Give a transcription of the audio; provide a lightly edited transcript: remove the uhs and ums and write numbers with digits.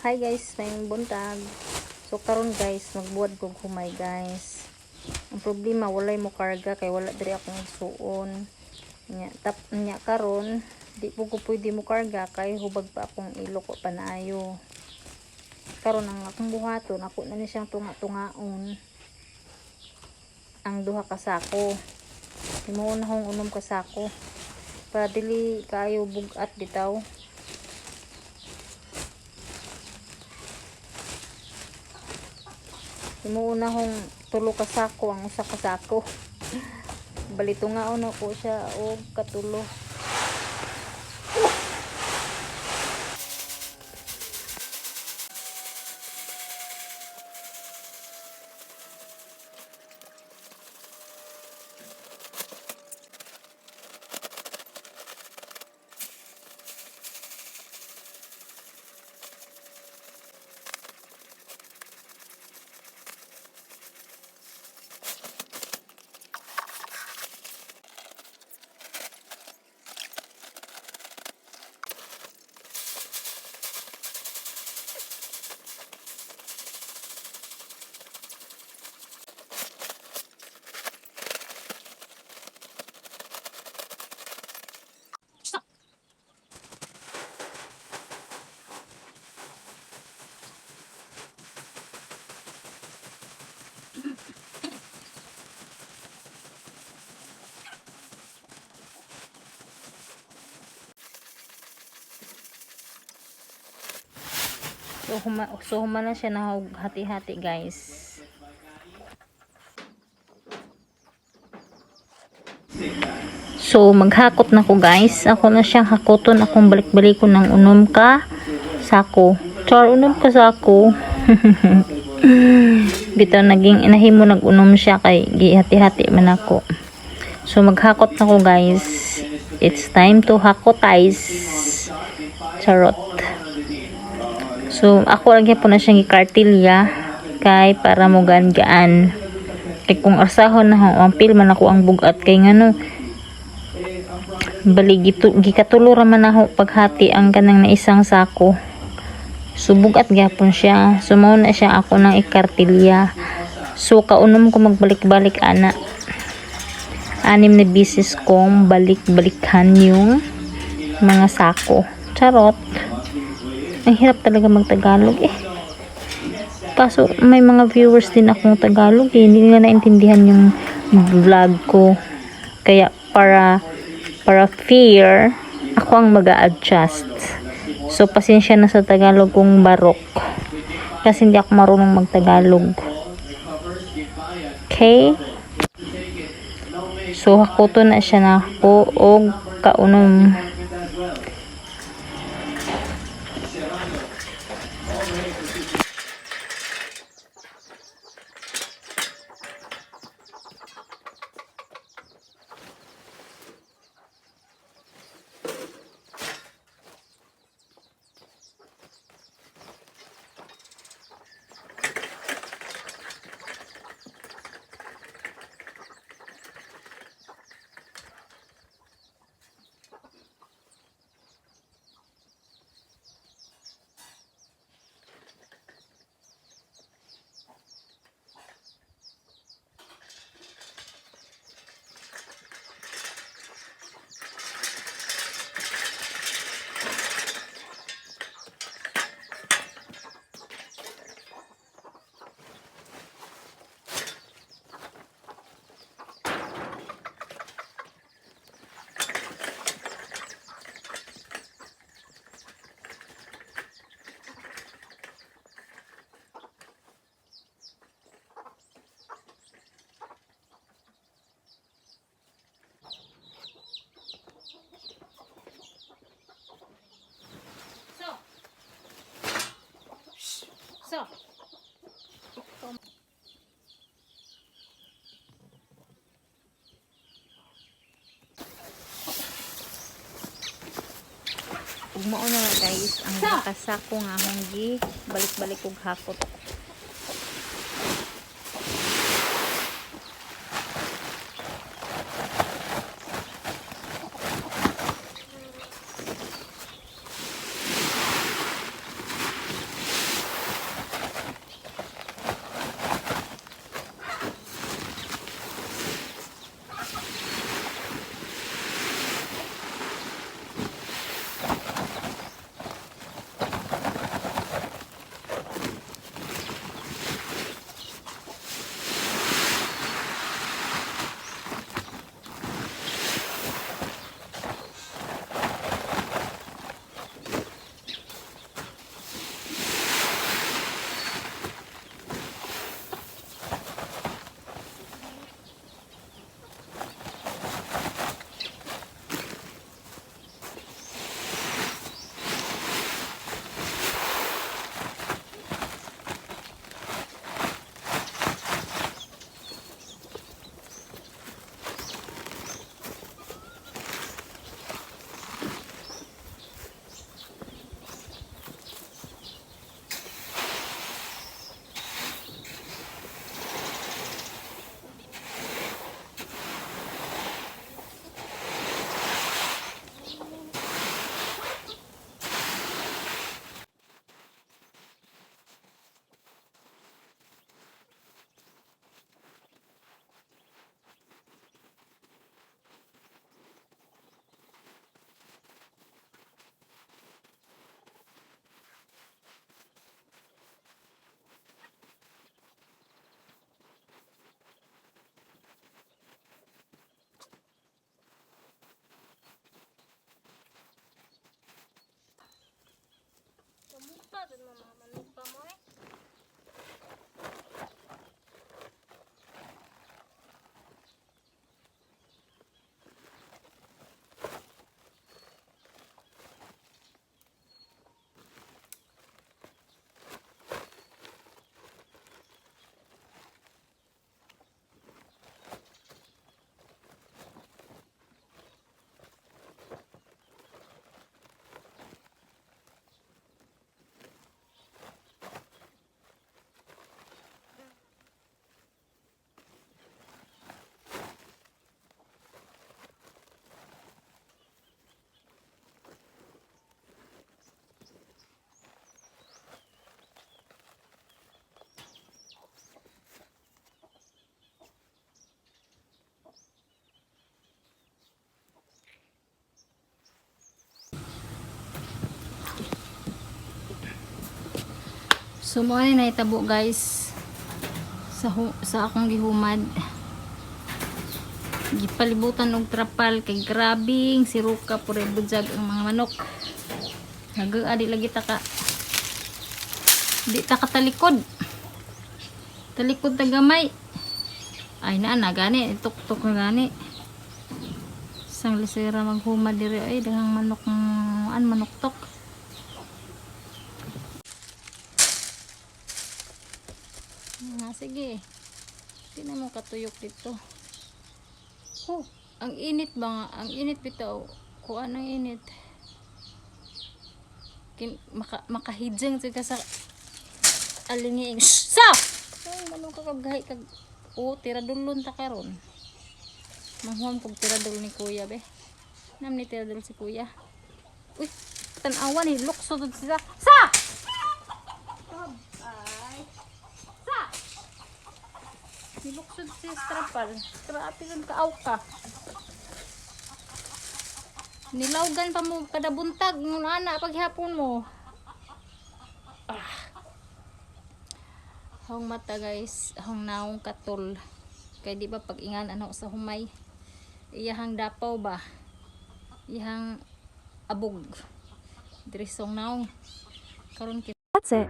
Hi guys, maayong buntag. So karon guys, magbuhat kog humay, guys. Ang problema, walay mo karga kay wala diri akong igsuon. Nya tap nya karon, di po ko pwede mo karga kay hubag pa akong ilok ko panaayo. Karon ang akong buhaton, ako na ni siyang tunga-tungaon ang duha ka sako. Himuon akong unom ka sako para dili kaayo bugat bitaw. Himuon na hong tulo ka sako ang usa ka sako. Bali tungaon ako siya og katulo. So huma na siya na hati-hati, guys. So maghakot na ko, guys. Ako na siyang hakoton, akong balik-balikon ng unom ka sako. Char, unom ka sako. Bitaw naging inahimo nag-unom siya kay gihati-hati man ako. So maghakot na ko, guys. It's time to hakotize. Charot. So ako lagi po na siyang gikartilya kay para mo gaan. Kay kung arsahon na ho, ang pil man ako ang bugat kay ngano bali gikatulo ra man ako paghati ang kanang na isang sako. So bugat gyapon siya. So mao na siya ako nang ikartilya. So kaunom ko magbalik-balik ana. Anim na bisis kong balik-balikan yung mga sako. Charot. Ang hirap talaga magtagalog eh. Kaso may mga viewers din akong Tagalog eh. Hindi nila naintindihan yung vlog ko. Kaya para fair, ako ang mag adjust. So pasensya na sa Tagalog kong barok. Kasi hindi ako marunong magtagalog. Okay? So hakuto na siya na ako og kaunom. So. So. Ug mao na nga, guys, ang kasako nga akong gi balik-balik og hakot. Lisod mo mga manok pa mo eh. So mo ni nahitabo, guys, sa akong gihumad. Gipalibutan og trapal kay grabing siruka, pure budyag ang mga manok. Haga di lagi ta ka di ta katalikod. Talikod ta gamay. Ay naa na gani, tuktok na gani. Sang lisera maghumad diri ay daghang manok an manoktok. Nga, sige. Di na mo katuyok dito. Oh, ang init ba nga? Ang init bitaw. Kuan ang init. Makahijang ka sa alingiing. Shh! Sa! Ay, manong ka kag kag. Oh, tiradulon ta karon. Manghuam kog tiradol ni kuya be. Nam ni tiradol si kuya. Uy, tan-awa ni lukso to sila. Sa! Ay. Sa! Niluksod si Strapal. Grabe rin kaaw ka. Nilawgan pa mo kada buntag ngun ana paghapon mo. Ah. Hong mata, guys, hong naong katul. Kay di ba pag ingan ano sa humay. Iyahang dapaw ba? Iyahang abog. Diri sa naong. Karon That's it.